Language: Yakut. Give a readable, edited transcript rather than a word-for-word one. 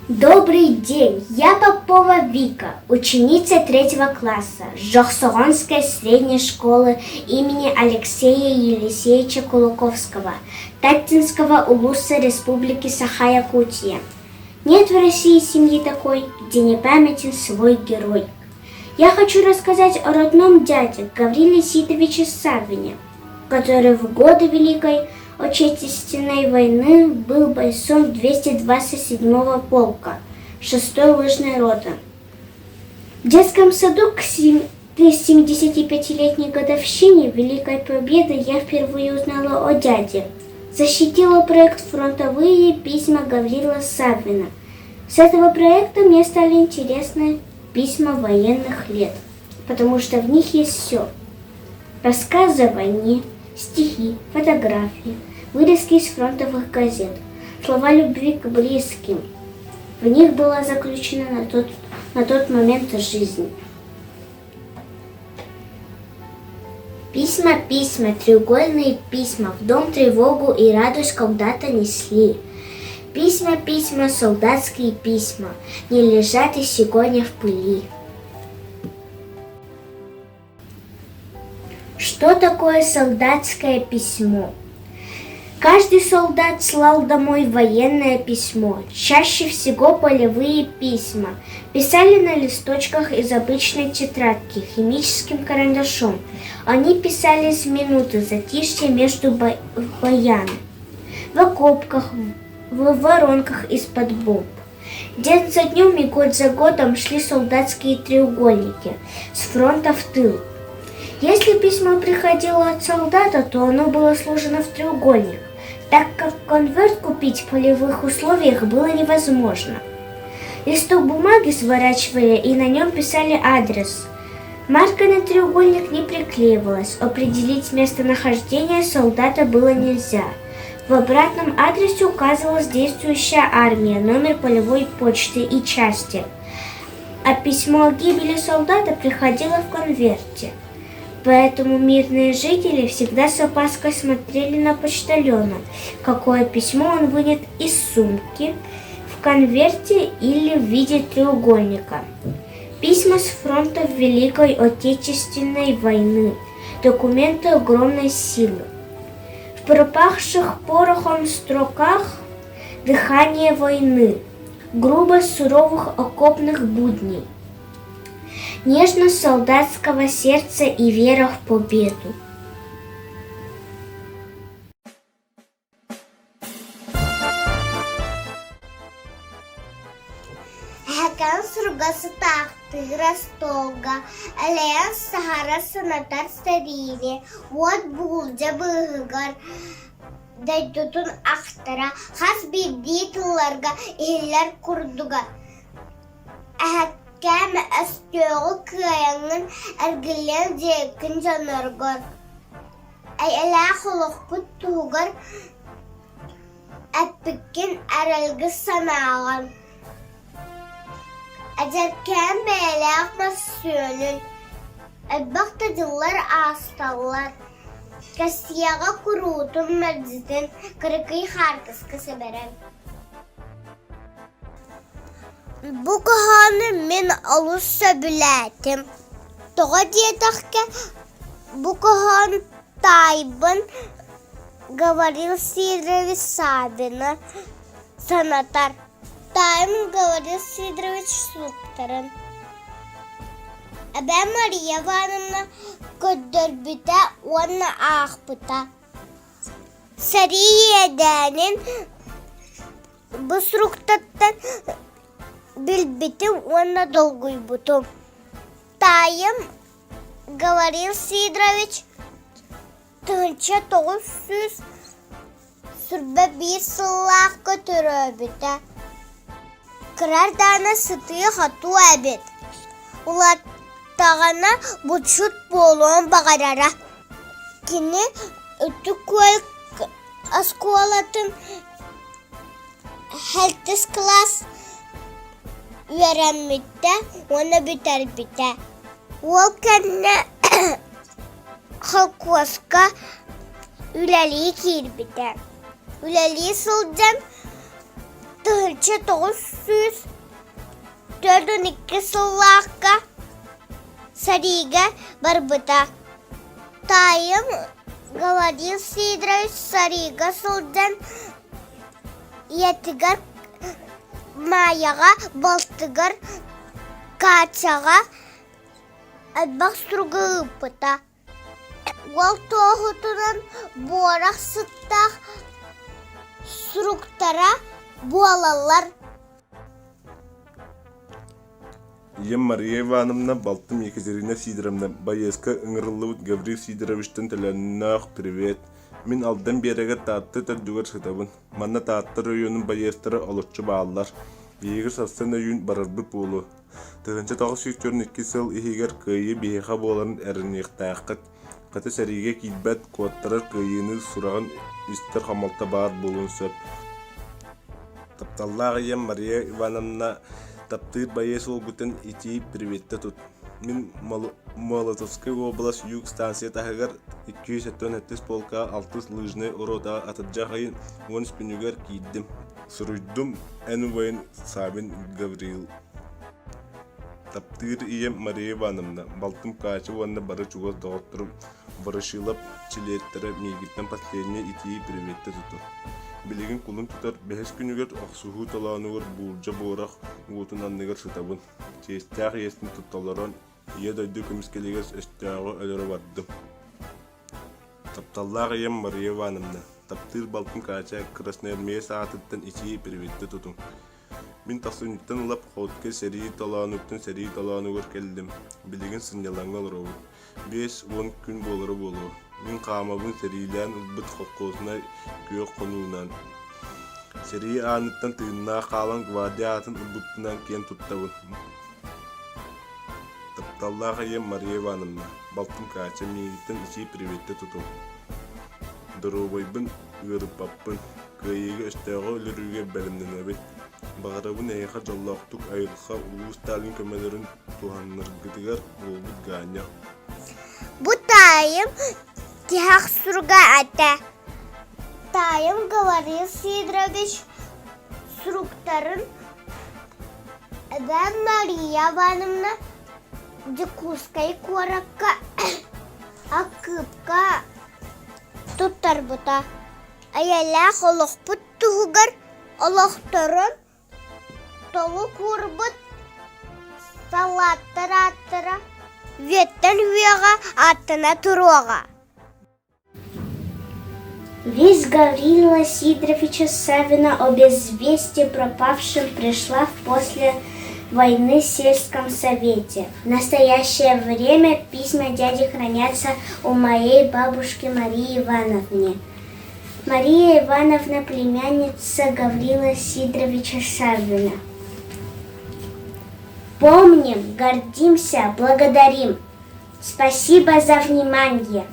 Добрый день! Я Попова Вика, ученица третьего класса Жохсогонской средней школы имени Алексея Елисеевича Кулаковского, Таттинского улуса Республики Саха-Якутия. Нет в России семьи такой, где не памятен свой герой. Я хочу рассказать о родном дяде Гавриле Ситовиче Саввине, который в годы Великой Отечественной войны был бойцом 227-го полка 6-й лыжной роты. В детском саду к 75-летней годовщине Великой Победы я впервые узнала о дяде. Защитила проект «Фронтовые письма Гаврила Саввина». С этого проекта мне стали интересны письма военных лет, потому что в них есть все. Рассказы о войне, стихи, фотографии, вырезки из фронтовых газет, слова любви к близким. В них была заключена на тот, на тот момент жизнь. Письма, письма, треугольные письма, в дом тревогу и радость когда-то несли. Письма, письма, солдатские письма, не лежат и сегодня в пыли. Что такое солдатское письмо? Каждый солдат слал домой военное письмо, чаще всего полевые письма. Писали на листочках из обычной тетрадки химическим карандашом. Они писались в минуты затишья между боями, в окопках, в воронках из-под бомб. День за днем и год за годом шли солдатские треугольники с фронта в тыл. Если письмо приходило от солдата, то оно было сложено в треугольник, так как конверт купить в полевых условиях было невозможно. Листок бумаги сворачивали и на нем писали адрес. Марка на треугольник не приклеивалась, определить местонахождение солдата было нельзя. В обратном адресе указывалась действующая армия, номер полевой почты и части. А письмо о гибели солдата приходило в конверте. Поэтому мирные жители всегда с опаской смотрели на почтальона, какое письмо он вынет из сумки, в конверте или в виде треугольника. Письма с фронта Великой Отечественной войны, документы огромной силы. В пропахших порохом строках дыхание войны, грубо суровых окопных будней, нежность солдатского сердца и вера в победу. Эһэкээн суруга сытаахтыыр остуолга, элэйэн саһара санатар сэриини, уот буулдьа быыһыгар дойдутун ахтара хас биирдии тылларга иһиллэр курдуга. Эһэккээм өстөөҕү кыайаҥҥын эргиллиэн дьиэккин дьонноргор Эйэлээх олохпут туһугар эппиккин эрэлгэ санааҕын, эдэркээн бэйэлээх мөссүөнүн, элбэх да дьыллар аасталлар, Россияҕа куруутун мэлдьитин кыракый хаартыска сэбэрэн Бу хоһоону мин олус сөбүлээтим. Тоҕо диэтэххэ, бу хоһоон таайбын Гаврил Сидорович Саввина санатар. Таайым Гаврил Сидорович суруктарын Эбээм Мария Ивановна көрдөрбүтэ уонна аахпыта. Сэрии иэдээнин бу суруктартан билбитим уонна долгуйбутум. Таайым Гаврил Сидорович 1921 сыллаахха төрөөбүтэ. Кыра эрдэҕинэ сытыы-хотуу эбит, улааттаҕына булчут буолуон баҕарара. Кини Ытык Күөл оскуолатын Һэлтис кылаас үөрэммитэ уонна бүтэрбитэ. Уол кэннэ холкуоска үлэлии киирбитэ. Үлэлии сылдьан. 1942 сыллаахха сэриигэ барбыта. Таайым Гаврил Сидорович сэриигэ сылдьан ийэтигэр Маайаҕа, балтыгар Катяҕа элбэх суругу ыыппыта. Уол туоһутунан буорах сыттаах суруктара буолаллар. Ийэм Мария Ивановна, балтым Екатерина Сидоровна байыаска ыҥырыллыбыт Гаврил Сидоровичтан төлөннөөх привет. Мин Алдан биэрэгэр Таатта төрдүгэр сытабын. Манна Таатта оройуонун байыастара олоччу бааллар. Биһиги сарсын өйүүн барарбыт буолуо. 1942 сыл иһигэр Кыайыы биһиэхэ буоларын эрэниэхтээххит. Хата сэриигэ киирбэт, куоттарар кыайыыны сураҕын истэр хомолто баар буолуон сөп. Тапталлаах ийэм Мария Ивановна таптыыр байыас уолгутун итии приветтэ тут. Мин Молотовскай уобалас Юг станция таһыгар 277 полка алтыс лыжнай ротаҕа атырдьах ыйын 10 күнүгэр киирдим. Суруйдум эн убайын Савин Гавриил. Таптыыр ийэм Мария Ивановна, балтым Катя уонна бары чугас доҕотторум Ворошилов чилиэттэрэ миигиттэн последний итии приветтэ тутар. Билигин кулун тутар бэһис күнүгэр охсуһуу толоонугар буулдьа буорах уотун анныгар сытабын. Чиэстээх иэспин тутталларан Ийэ дойду көмүскэлигэр өстөөҕү өлөрө бардым. Тапталлаах ийэм Мария Ивановна, таптыыр балтым Катя красноармеец аатыттан итии приветтэ тутуҥ. Мин тахсынньыттан ыла походка сэрии толоонуттан сэрии толоонугар кэллим. Билигин сынньалаҥҥа олоробут. 50 күн буолара буолуо. Мин хаамабын сэриилээн ылбыт холкуоһунай күөх хонуунан. Сэрии ааныттан тыыннаах хаалан гвардия аатын ылбыппынан киэн туттабын. Тапталлаах ийэм Мария Ивановна, балтым Катя миигиттэн итии приветтэ тутуҥ. Доруобайбын, ыарыппаппын, кыайыыга өстөөҕү өлөрүүгэ бэлэмнэнэбин. Баҕарабын эһиэхэ дьоллоохтук айылҕа Улуу Сталин көмөлөрүн туһанаргытыгар уолбут Ганя. Бу таайым тиһэх суруга этэ. Таайым Гаврил Сидорович суруктарын Эбээм Мария Ивановна Дьокуускай куоракка аккыыпка туттарбыта. Эйэлээх олохпут туһугар олохторун толук уурбут саллааттар ааттара үйэттэн үйэҕэ ааттана туруоҕа. Весть Гаврила Сидоровича Савина о без вести пропавшем пришла в после войны сельском совете. В настоящее время письма дяди хранятся у моей бабушки Марии Ивановны. Мария Ивановна племянница Гаврила Сидоровича Савина. Помним, гордимся, благодарим. Спасибо за внимание.